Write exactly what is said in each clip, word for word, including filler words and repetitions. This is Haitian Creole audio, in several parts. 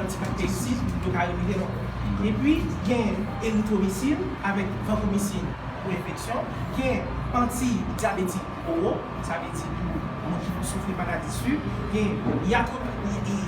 antibakterisid, yo ka repete l ankò. Epi, gen eritromisin avèk vankomisin pou enfeksyon, gen antidyabetik oro, sa vle di pou moun ki soufri maladi sik, gen yakob-,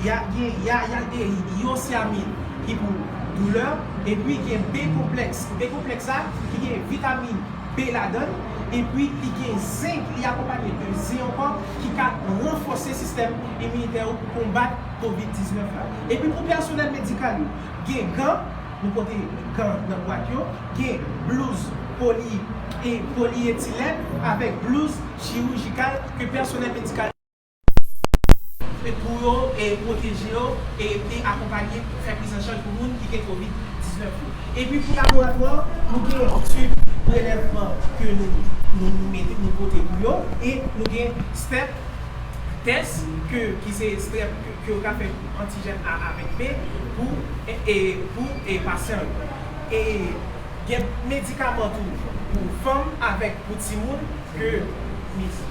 ya-, gen ya-, yalderid, yosiamin ki pou doulè, epi gen B konplèks. B konplèks la ki gen vitamin B ladan l, epi li gen zenk, li akonpanye de zen ankò ki ka ranfòse sistèm iminitè ou pou konbat kovid diznèf la. Epi pou pèsonèl medikal yo, gen gan, nou pote gan nan bwat yo, gen blouz poli, e polietilèn avèk blouz chirijikal ke pèsonèl medikal e pou yo e pwoteje yo e, e akonpanye fè priz an chaj pou moun ki gen kovid diznèf yo. Epi pou laboratwa, nou gen tib prelèvman ke nou, nou, nou mete, nou pote pou yo, e nou gen stèp tès ke, ki se strèp ke, ke yo ka fè pou antijèn A avèk B pou, e, e, pou, e, pasyan yo. E gen medikaman tou pou fanm avèk pou timoun ke mis.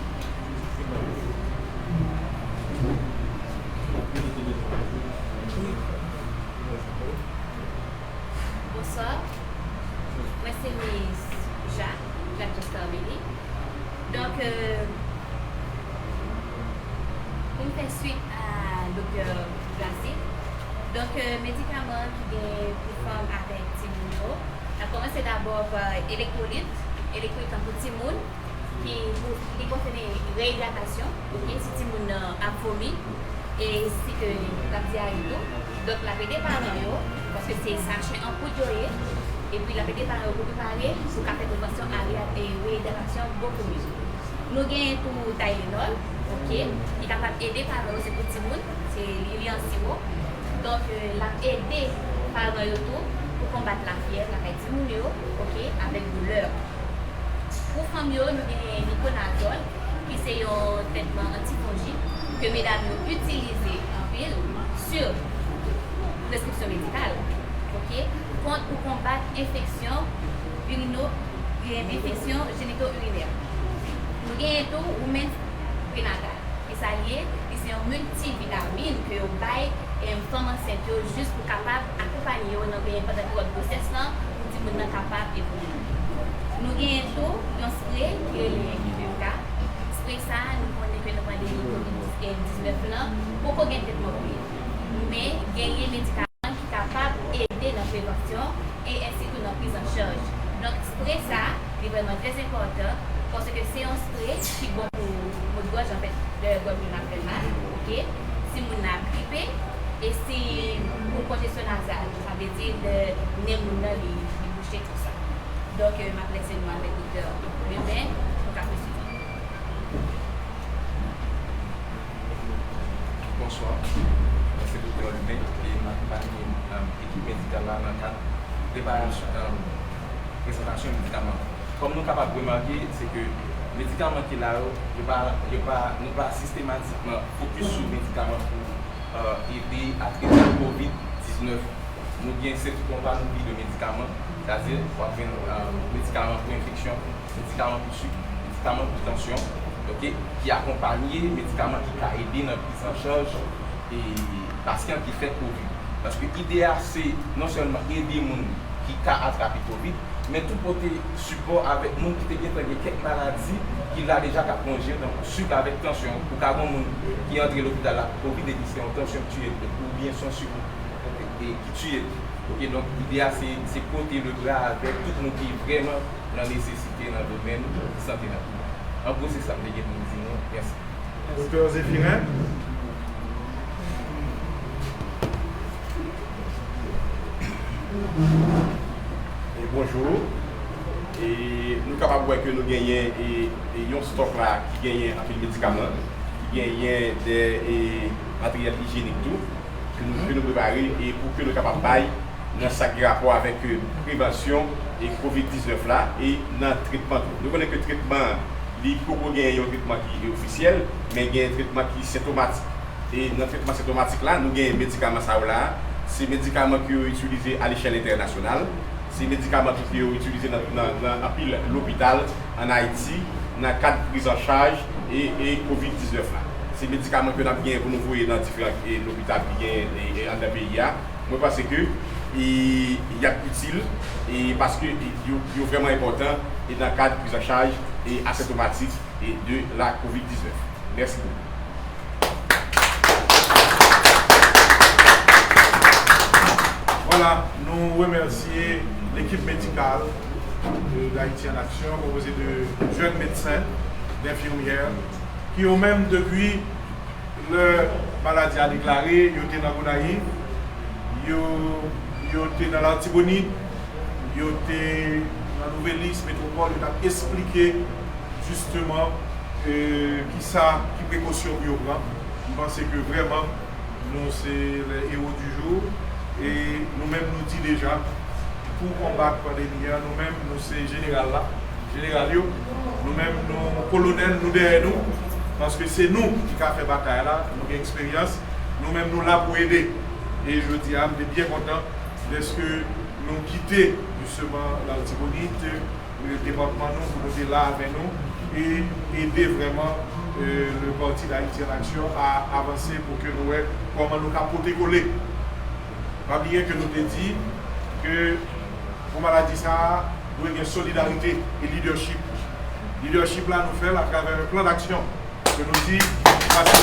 Bonswa. Mwen se Mis Jacques, Jacques Joscar Amélie. Donk, euh, pou m fè swit a doktè Glacis, donk, euh, medikaman ki gen pou fanm avèk timoun yo, n ap kòmanse dabò pa elektwolit, elektwolit lan pou timoun, ki pou, li konsène reyidratasyon, oke, si timoun nan ap vomi, e si ke l ap dyaye tou. Donk, l ap ede paran yo, paske se sachè an poud yo ye, epi l ap ede paran yo pou prepare pou ka fè prevansyon a re-, e reyidratasyon bokou mye. Nou genyen tou Tylenol, oke, ki kapab ede paran yo, se pou timoun, se li, li an siwo. Donk, euh, l ap ede paran yo tou pou konbat lafyèv lakay timoun yo, oke, avèk doulè. Pou fanm yo, nou genyen metwonazòl, ki se yon tretman antifonjik ke medam yo itilize anpil sou preskripsyon medikal, oke, kont pou konbat enfeksyon irino-, enfeksyon jenito-irinè. Nou genyen tou Women's Prenatal. Ki sa l ye? Li se yon miltivitamin ke yo bay, em, fanm ansent yo jis pou kapab akonpaye yo nan, pandan peryòd gwosès lan, pou timoun nan kapab evolye. Nou genyen tou yon spre ki rele Q M K. Spre sa a, nou konnen ke nan pandemi kovid diznèf lan, poko gen tretman pou li. Men, genyen medikaman ki kapab ede nan prevansyon e ensitou nan priz an chaj. Donk, spre sa a, li vrèman trè enpòtan, paske se yon spre ki bon pou, pou gòj, anfèt, lè gòj moun nan ap fè mal, oke? Si moun nan ap gripe, e si pou konjesyon nazal, sa vle di lè nen moun nan li, li bouche, tout sa. Donk, euh, m ap lese nou avèk doktè Levin, nou ka pèsevwa. Bonswa, mwen se Doktè Levin e m akonpanye, um, ekip medikal la nan kad preparasyon, um, prezantasyon medikaman. Kòm nou kapab remake, se ke medikaman ki la yo, yo pa, yo pa, nou pa sistematikman fokis sou medikaman pou, uh, ede a trete kovid diznèf. Nou gen sèten konpani de medikaman, sètadi w ap jwenn, uh, medikaman pou enfeksyon, medikaman pou sik, medikaman pou tansyon, oke, ki akonpanye medikaman ki ka ede nan priz an chaj e pasyan ki fèk kovid. Paske ide a se non sèlman ede moun ki ka atrape kovid, men tou pote sipò avèk moun ki te gentan gen kèk maladi ki la deja k ap ronje, tankou sik avèk tansyon. Ou ka gen moun ki antre lopital la pou kovid epi se yon tansyon k tiye l, oubyen se yon sik e ki tiye l. Oke, donk, ide a se, se pote lebra avèk tout moun ki vrèman nan nesesite nan domèn sante nan peyi a. An gwo, se sa m te gen pou m di nou. Mèsi. Doktè Zéphirin. E bonjou. E nou kapab wè ke nou genyen, e, e yon stòk la ki genyen anpil medikaman, ki genyen de, e, materyèl ijyenik tou, ke nou, ke nou prepare e pou ke nou kapab bay nan sa ki gen rapò avèk, e, prevansyon e kovid diznèf la e nan tretman tou. Nou konnen ke tretman, li poko genyen yon tretman ki ofisyèl, men gen tretman ki sentomatik. E nan tretman sentomatik la, nou gen medikaman sa yo la. Se medikaman ke yo itilize alechèl entènasyonal. Se medikaman tou ke yo itilize nan, nan, nan anpil lopital ann Ayiti, nan kad priz an chaj e, e kovid diznèf la. Se medikaman ke n ap genyen pou nou voye nan diferan, e, lopital ki genyen, e, e, anndan peyi a. Mwen panse ke, e, y ap itil, e, paske, e, yo, yo vrèman enpòtan, e, nan kad priz an chaj, e, asentomatik, e, de la kovid diznèf. Mèsi bokou. Vwala, nou remèsye lekip medikal de Haïti en Action, konpoze de jèn medsen, denfimyè, ki yo menm depi lè maladi a deklare, yo te nan Gonayiv, yo, yo te nan Latibonit, yo te nan Nouvèlis, Metwopòl, yo t ap esplike jisteman, e, kisa, ki prekosyon pou yo pran. M panse ke vrèman, nou se les héros du jour. E nou menm nou di deja, pou konbat pandemi an, nou menm nou se jeneral la, jeneral yo. Nou menm nou kolonèl, nou dèyè nou. Paske se nou ki ka fè batay la, nou gen eksperyans. Nou menm nou la pou ede. E jodi a, m te byen kontan dèske nou kite, jisteman, Latibonit, e, depatman nou, pou nou te la avè nou e ede vrèman, e, le Parti d'Haïti en Action a avanse pou ke nou wè kòman nou ka pote kole. Pa bliye ke nou te di ke pou maladi sa a, dwe gen solidarite e lidèchip. Lidèchip la, nou fè l atravè yon plan d'aksyon. Ke nou di, paske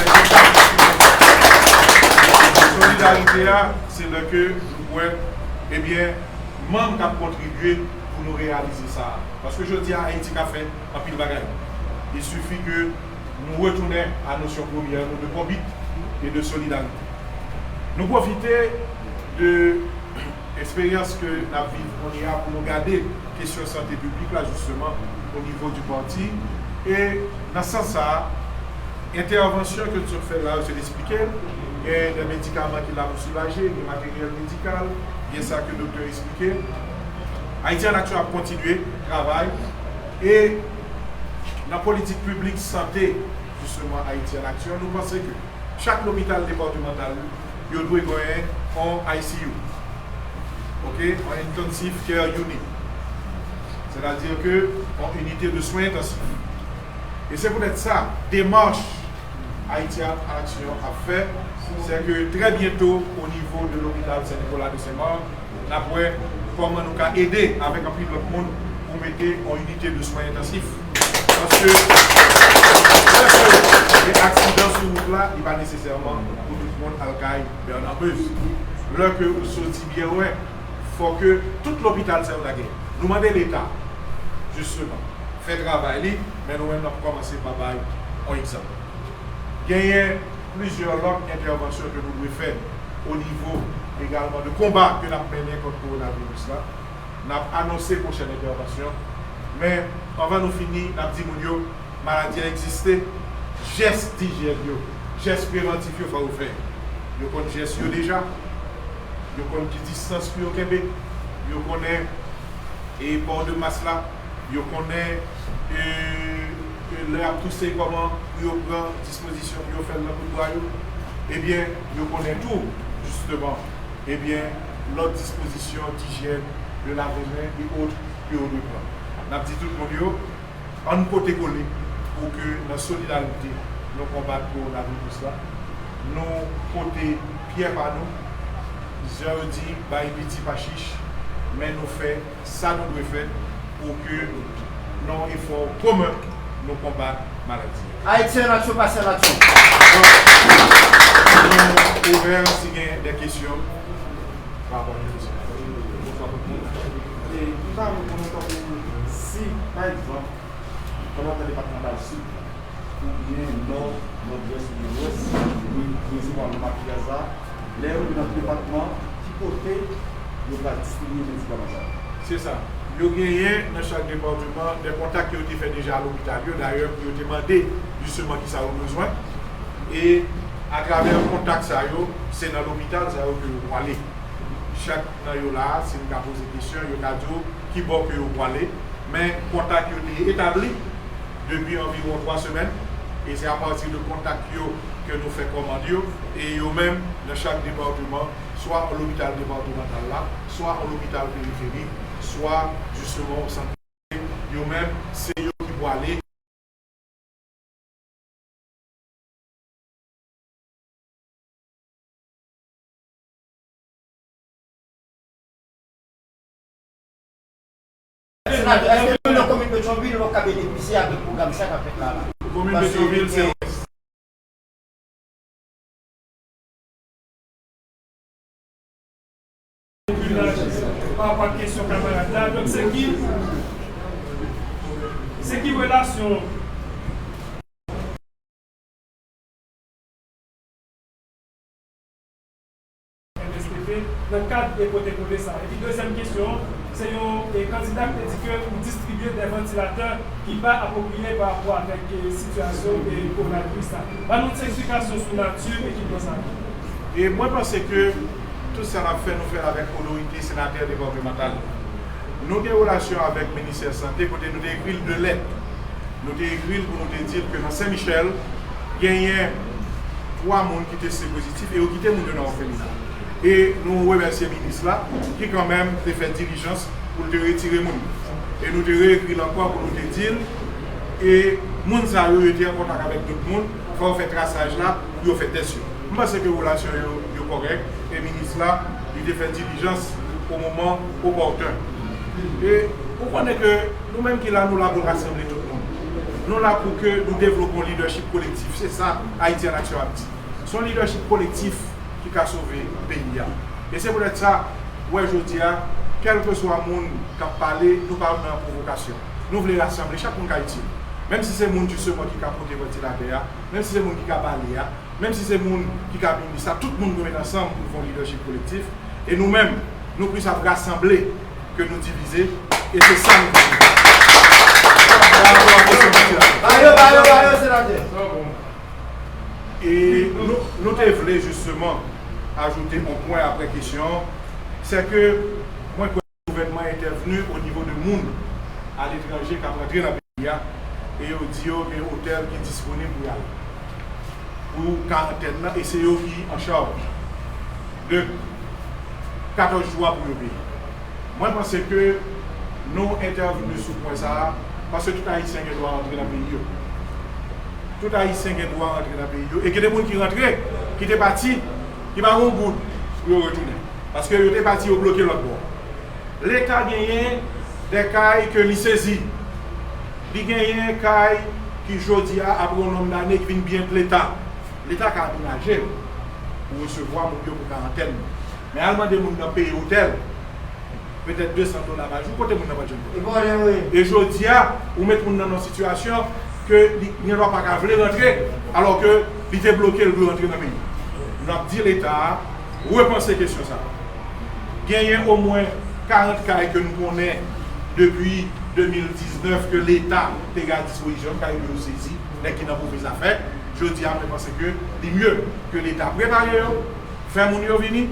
solidarite a, se lè ke nou wè, ebyen, manm k ap kontribye pou nou reyalize sa a. Paske jodi a, Ayiti ka fè anpil bagay. Il suffit ke nou retounen a nosyon premyè nou de konbit e de solidarite. Nou pwofite de eksperyans ke n ap viv kounye a pou nou gade kesyon sante piblik la, jisteman, o nivo di pati. E nan sans sa a, entèvansyon ke n sot fè la yo, se l esplike l. Gen de medikaman ki la pou soulaje, gen materyèl medikal, gen sa ke doktè esplike. Ayiti an Aksyon ap kontinye travay. E nan politik piblik sante, jisteman, Ayiti an Aksyon, nou panse ke chak lopital depatmantal, yo dwe genyen yon I C U. Oke? Yon Intensive Care Unit. Sètadi ke yon inite de swen entansif. E se poutèt sa, demach Ayiti an Aksyon ap fè, se ke trè byento, o nivo de lopital Sen Nikola de Senmak, n ap wè kòman nou ka ede avèk anpil lòt moun pou mete yon inite de swen entansif. Paske lè ke gen aksidan sou wout la, li pa nesesèman pou tout moun al kay Bernard Meuse. Lè ke ou soti Biyèwè, fò ke tout lopital sa yo ta gen. Nou mande Leta, jisteman, fè travay li, men nou menm n ap kòmanse pa bay yon egzanp. Genyen plizyè lòt entèvansyon ke nou dwe fè o nivo egalman de konba ke n ap mennen kont kowonaviris la. N ap anonse pwochèn entèvansyon. Men, anvan nou fini, n ap di moun yo, maladi a egziste. Jès dijyèn yo, jès prevantif yo, fò yo fè. Yo konn jès yo deja. Yo konn ki distans pou yo kenbe. Yo konnen e pò de mas la, yo konnen, e, e lè y ap touse kòman pou yo pran dispozisyon pou yo fè l nan bout bra yo. Ebyen, yo konnen tou, jisteman, ebyen, lòt dispozisyon dijyèn, de lave men e ot ke yo dwe pran. N ap di tout moun yo, ann pote kole pou ke nan solidarite nou konbat kowonaviris la. Nou pote pyè pa nou, jan yo di, bay piti pa chich, men nou fè sa nou dwe fè pou ke nan yon efò komen nou konbat maladi a. Ayiti an Aksyon pase a laksyon. Donk, nou ouvè si gen de kesyon pa rapò a kesyon. Bonswa tout moun. E nou ta renmen konnen tankou si, pa egzanp, pandan depatmantal Sid, oubyen Nò, Nòdwès oubyen Lwès, yo resevwa menm makilyaj la. Lè yo rive nan depatman, ki kote yo pral distribye medikaman sa yo? Se sa. Yo genyen nan chak depatman de kontak ke yo te fè deja a lopital yo, dayè pou yo te mande jisteman kisa yo bezwen. E atravè kontak sa yo, se nan lopital sa yo ke yo prale. Chak nan yo la, si n ka poze kesyon, yo ka di w ki bò ke yo prale. Men kontak yo te etabli depi anviwon twa semèn, e se apati de kontak yo ke nou fè kòmand yo, e yo menm, nan chak depatman, swa yon lopital depatmantal la, swa yon lopital periferik, swa jisteman yon sant, yo menm, se yo ki prale. Èske moun nan komin Petyonvil yo ka benefisye avèk pwogram sa k ap fèt la la? Komin Petyonvil, se Pa rapò ak kesyon kamarad la, donk se ki, se ki relasyon M S T P nan kad e pwotokòl sa. Epi dezyèm kesyon, se yon e, kandida ki te di ke ou distribye de vantilatè ki pa apwopriye pa rapò avèk e, sitiyasyon e, kowonaviris la. Ban nou ti eksplikasyon sou nati ekipman sa yo. E mwen panse ke tout sa n ap fè, nou fè l avèk otorite senatè depatmantal. Nou gen relasyon avèk ministè sante kote nou te ekri l de lèt. Nou te ekri l pou nou te di l ke nan Sen Michèl, genyen twa moun ki teste pozitif e yo kite moun yo nan òfelina. E nou remèsye minis la ki kanmenm te fè dilijans pou l te retire moun. E nou te reekri l ankò pou nou te di l, e moun sa yo, yo te an kontak avèk dòt moun, fò yo fè trasaj la pou yo fè tès yo. M panse ke relasyon yo, yo kòrèk, e minis la, li te fè dilijans o moman opòten. E ou konnen ke nou menm ki la, nou la pou rasanble tout moun. Nou la pou ke nou devlope yon lidèchip kolektif. Se sa Ayiti an Aksyon ap di. Se yon lidèchip kolektif ki ka sove peyi a. E se poutèt sa, ou wè jodi a, kèlkeswa moun k ap pale, nou pa nan pwovokasyon. Nou vle rasanble, chak moun ka itil. Menm si se moun jisteman ki ka pote vantilatè a, menm si se moun ki ka bale a, menm si se moun ki ka minis la, tout moun dwe met ansanm pou fè yon lidèchip kolektif. E nou menm, nou plis ap rasanble ke nou divize. E se sa nou vle. Pa rapò a kesyon vantilatè. Ba yo, ba yo, ba yo, senatè. E nou, nou te vle jisteman ajoute yon pwen apre kesyon an, se ke mwen kwè gouvènman entèvni o nivo de moun aletranje k ap rantre nan peyi a, e yo di yo gen otèl ki disponib pou y ale pou karantèn nan, e se yo ki an chaj de katòz jou a pou yo peye. Mwen panse ke nou entèvni sou pwen sa a, paske tout Ayisyen gen dwa rantre nan peyi yo. Tout Ayisyen gen dwa rantre nan peyi yo. E gen de moun ki rantre, ki te pati, ki pa gen yon goud pou yo retounen. Paske yo te pati, yo bloke lòt bò. Leta genyen de kay ke li sezi. Li genyen kay ki jodi a, apre yon nonb dane, ki vin byen Leta. Leta ka amenaje l pou resevwa moun yo pou karantèn nan. Men al mande moun nan peye otèl, petèt de san dola pa jou, kote moun nan pral jwenn kòb? E jodi a, ou met moun nan nan yon sitiyasyon ke li gen dwa pa ka vle rantre, alò ke li te bloke, l dwe rantre nan peyi. N ap di Leta a repanse kesyon sa a. Genyen omwen karant kay ke nou konnen depi de mil diznèf ke Leta te gen a dispozisyon l, kay yo sezi, nèg ki nan move zafè. Jodi a, mwen panse ke li mye ke Leta prepare yo, fè moun yo vini,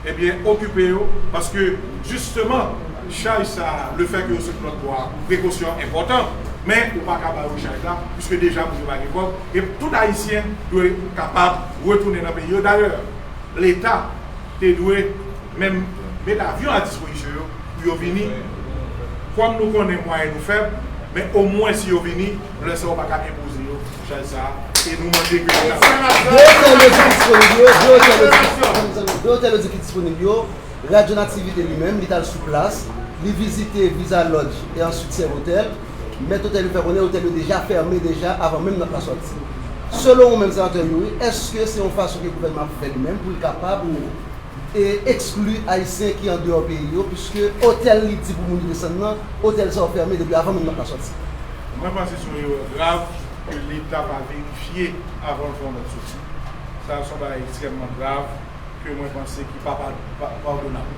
ebyen, okipe yo, paske, jisteman, chaj sa a, lefètke yo sot lòt bò a, prekosyon enpòtan, men ou pa ka ba yo chaj la, piske deja moun yo pa gen kòb, e tout Ayisyen dwe kapab retounen nan peyi yo. Dayè, Leta te dwe menm met avyon a dispozisyon yo pou yo vini. Kòm nou konnen mwayen nou fèb, men omwen si yo vini, lè sa a ou pa ka enpoze yo chaj sa a. E nou mande ke Leta. De otèl yo di ki disponib yo, de otèl yo di, de otèl yo di ki disponib yo, Radyo Nativite li menm, li t al sou plas, li vizite Visa Lodge e answit Sèvotèl. Mèt otèl yo fè konnen otèl yo deja fèmen deja avan menm nòt la sòti. Selon ou menm, Senatè Youri, èske se yon fason ke gouvènman ap fè li menm pou l kapab e ekskli Ayisyen ki andeyò peyi yo, piske otèl li di pou moun yo desann nan, otèl sa yo fèmen depi avan menm nòt la sòti. Mwen panse se yon erè grav ke Leta pa verifye avan l fè yon nòt soti. Sa a se yon bagay ekstrèmman grav ke mwen panse ki pa pa- padonab.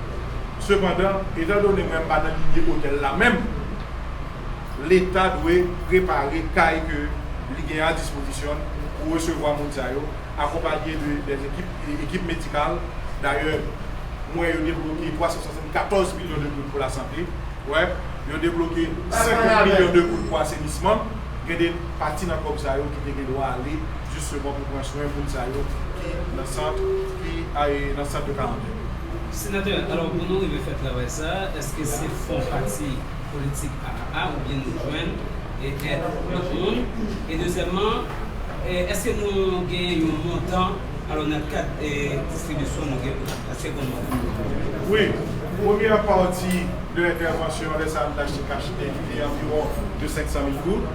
Sepandan, etandone mwen m pa nan linye otèl la menm, Leta dwe prepare kay ke li gen a dispozisyon l pou resevwa moun sa yo, akonpaye de, de ekip, ekip medikal. Dayè, m wè yo debloke twa san swasannkatòz milyon de goud pou lasante. Wè, yo debloke senk milyon de goud pou asenisman. Gen de pati nan kòb sa yo ki te gen dwa ale jisteman pou pran swen moun sa yo ki nan sant, ki nan sant de karantèn. Senatè, alò pou nou rive fè travay sa, èske se fon pati politik A A A oubyen nou jwenn e èd lòt moun? E dezyèmman, e èske nou gen yon montan, alò nan kad e distribisyon nou gen pou èske gon montan? Wi, Premyè pati de entèvansyon an, lè sa a, nou t achte kach te, te anviwon de senk san mil goud.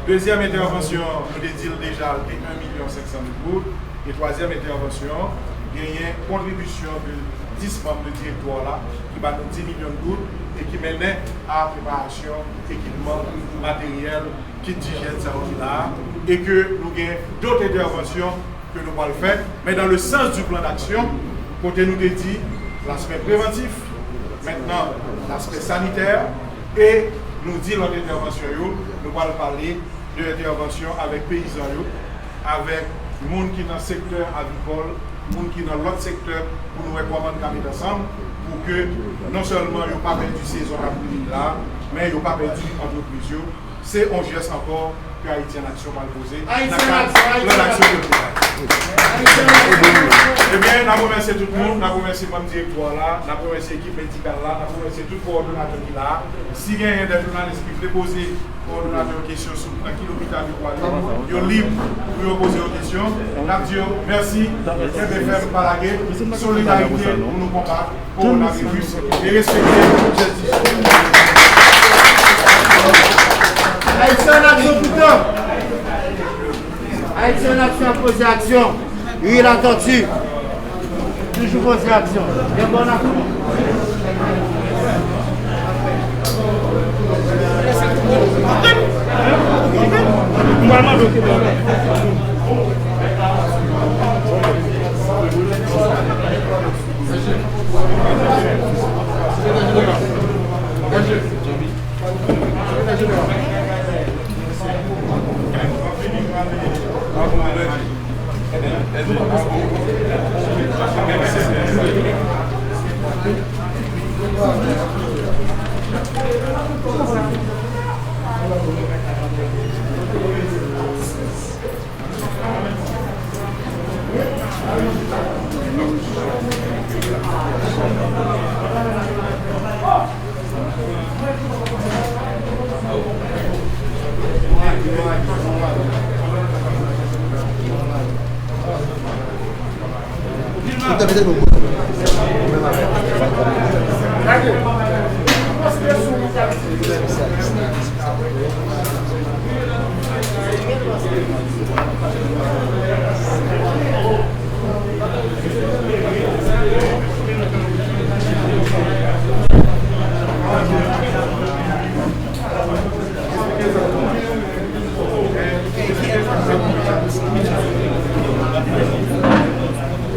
Dezyèm entèvansyon an, nou te di l deja, l te en milyon senk san mil goud. E twazyèm entèvansyon an, genyen kontribisyon de dis manm de direktwa la, ki ba nou dis milyon goud e ki mennen a preparasyon ekipman, materyèl, kit dijyèn sa yo ki la a, e ke nou gen dòt entèvansyon ke nou pral fè, men dans le sens du plan d'action, kote nou te di laspè prevantif, mentnan laspè sanitè, e nou di lòt entèvansyon yo, nou pral pale de entèvansyon avèk peyizan yo, avèk moun ki nan sektè avikòl, moun ki nan lòt sektè, pou nou wè kòman n ka met ansanm pou ke non sèlman yo pa pèdi sezon k ap vini la, men yo pa pèdi antrepriz yo. Se yon jès ankò ke Ayiti an Aksyon pral poze nan kad plan d'aksyon ke nou pral. Ebyen, n ap remèsye tout moun, n ap remèsye manm direktwa la, n ap remèsye ekip medikal la, n ap remèsye tout kowòdonatè ki la a. Si genyen de jounalis ki vle poze kowòdonatè yo kesyon sou nan ki lopital yo pwale, yo lib pou yo poze yo kesyon. N ap di yo mèsi, kenbe fèm, pa lage, solidarite pou nou konbat kowonaviris e respekte objektif. Ayiti an aksyon toutan. Ayiti an aksyon ap poze aksyon. Ri Latòti. Toujou poze aksyon. Gen bon aksyon.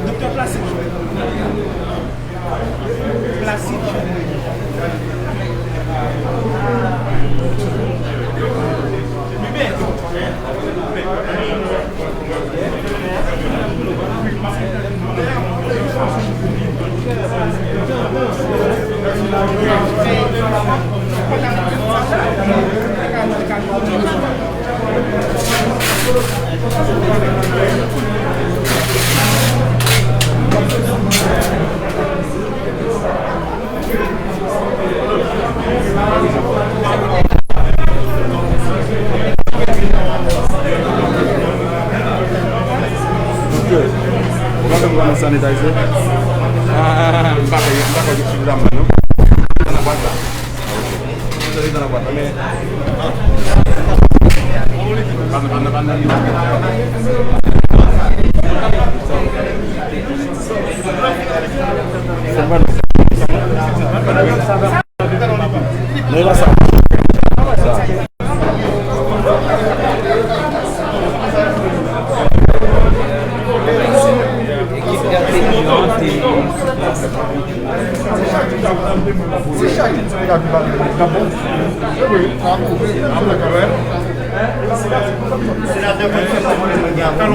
Doktè Plaside. Plaside. Sanitizer? Ah, m pa kwè, m pa kwè ke sou la m nan, non. Nan bwat la. Sanitizer nan bwat la, men. Pa nan, pa nan, pa nan.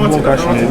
Bon kach, men.